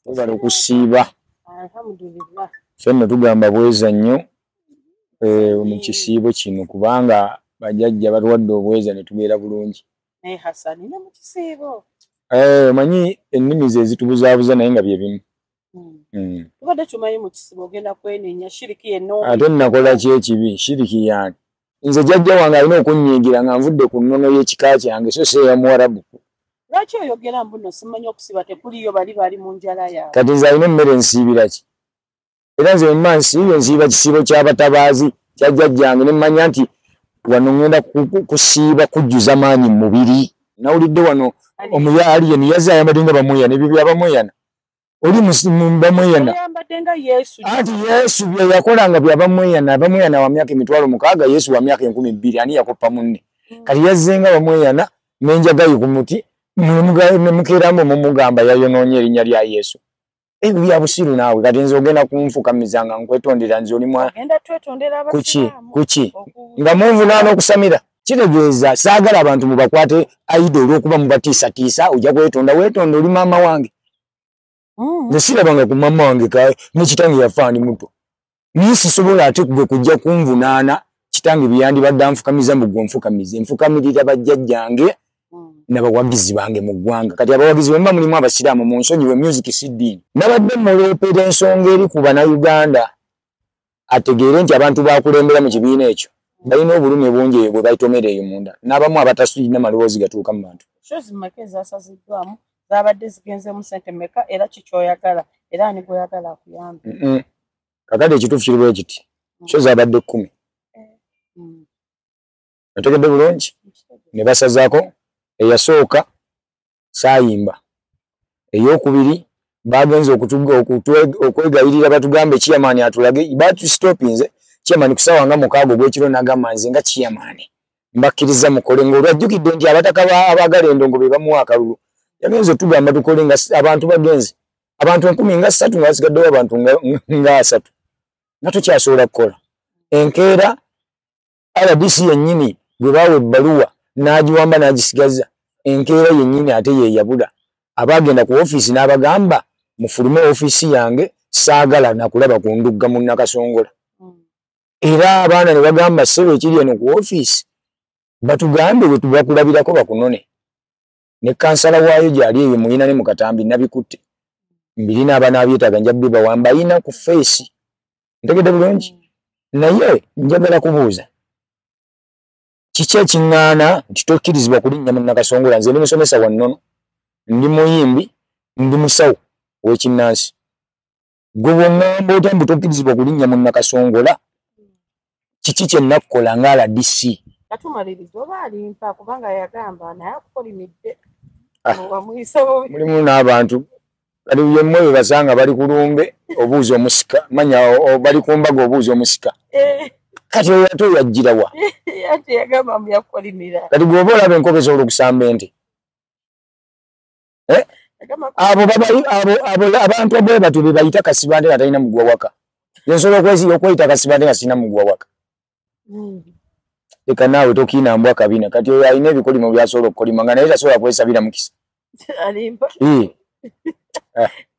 Webale okusiiba. Alhamdulillah. Fenna tugamba bweza nnyo mu kisiibo kino kubanga bajjajja batuwadde obweza ne tubeera bulungi. Naye Hasani ne mu kisiibo. Omanyi ennimi ze zitubuzaabuza naye nga bye bimu. Tubadde tumanyi mu kisiibo ogenda kwenenya shiriki yenna. Ate nnakola ki ekibi? Shiriki yange. Nze jjajja wange alina okunnyiigira nga nvudde ku nnono y'ekika kyange so si eya Muwarabu. Lwaki oyogera mbu nno simanyi okusiba tekuliyo bali bali mu njala yaabwe? Kati nze alina emmere nsiibira ki? Era nze mma nsiibye nsiiba kisiibo ky'abatabaazi kya jjajjange ne mmanya nti wano ŋŋenda kusiiba kujjuza maanyi mu mubiri. Nawulidde wano omuya Alien yazze ayambadde nga bamweyana, ebyo bya bamweyana. Oli bamweyana. Oyambadde nga Yesu. Anti Yesu bye yakolanga bya bamweyana, bamweyana wa myaka 6,000, Yesu wa myaka 2000, ani yakoppa munne? Kati yazze nga bamweyana n'enjagayi ku muti, ne mukeeramu mumugamba yayonoonye erinnya lya Yesu. Ebyo bya busiru naawe. Kati nze ogenda kunfukamiza nga nkwetondera nze oli mwa Ogenda twetondera abasiraamu. Kuki? Nga munvunaana okusamira. Kitegeeza saagala abantu mubakwate aida olw'okuba mubatiisatiisa ojja kwetonda weetonda oli maama wange. Nze sirabanga ku maama wange ne kitange yafa ndi muto. Naye sisobola ate gwe kujja kunvunaana kitange bye yandibadde anfukamiza mbu gwe onfukamize. Nfukamirira bajjajjange n'abawagizi bange mu ggwanga. Kati abawagizi bwe muba mulimu abasiraamu munsonyiwe music si ddiini. Nabadde muloopera ensonga eri ku Bannayuganda ategeere nti abantu bakulembera mu kibiina ekyo balina obulumi bungi eyo bwe bayitomera eyo munda n'abamu abatasirina maloboozi gatuuka mu bantu. Shozi mmeka ezaasaziddwamu zaabadde zigenzeemu ssente mmeka era ki ky'oyagala era ani gw'oyagala akuyambe? Kakati ekituufu kiri bwe kiti, sho zaabadde 10. Otegedde bulungi? Ne basazaako eyasooka saayimba, ey'okubiri bagenze okwegayirira batugambe chairman atulage, batusitopinze chairman ku ssaawa nga 6 ogw'ekiro n'agamba nze nga chairman mbakkiriza mukole, ng'olwajjukidde nti abataka abaagala endongo be bamuwa akalulu. Yagenze otugamba tukole nga abantu bagenze abantu 1003 nga basigaddewo abantu nga 3 nga tukyasobola kukola. Enkeera RDC yennyini gwe baawa ebbaluwa n'agiwamba n'agisigaza. Enkeera yennyini ate ye yabula. Abaagenda ku ofiisi n'abagamba mufulume ofiisi yange saagala nakulaba ku ndugga mu Nakasongola. Era abaana ne bagamba ssebo ekiri eno ku ofiisi batugambe bwe tubakulabirako bakunone. Ne kansala waayo gy'ali eyo muyina ne mu katambi nabikutte. Mbirina abanaabyetaaga nja bibawa mbayina ku feesi. Ntegedde bulungi? Naye njagala kubuuza. Kiki ekiŋŋaana nti tokkirizibwa kulinnya mu Nakasongola? Nze ndi musomesa wa nnono, ndi muyimbi, ndi musawo w'ekinnansi. Gwe bw'oŋŋamba otya mbu tokkirizibwa kulinnya mu Nakasongola? Kiki kye nnakukola nga RDC? Katumaliriza oba alimpa kubanga yagamba naye akukolimidde. Mulimu n'abantu kati yemmwe bwe basanga bali ku lumbe obuuza omusika, manya bali ku mbaga obuuza omusika. Kati oyo ate oyo ajjira wa? Ate yagamba mbu yakukolimira. Kati bw'oba olaba enkoko esobola okusamba ente. Abo abantu abwe batyo be bayita kasibante nga talina muguwa waka. Nze nsobola okweyita kasibante nga sirina muguwa waka. Leka naawe tokiina mbwa kabina. Kati oyo alina ebikolimo by'asobola okukolima nga naye tasobola kwesabira mukisa. Alimba.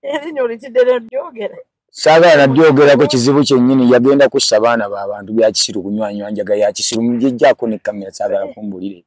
Erinnya olitidde lyogera. Saagala nadyogerako kizibu kyennyini yagenda kussa baana b'abantu bya kisiru kunywanywa njaga ya kisiru mugijjaako ne kamera saagala kumbulire.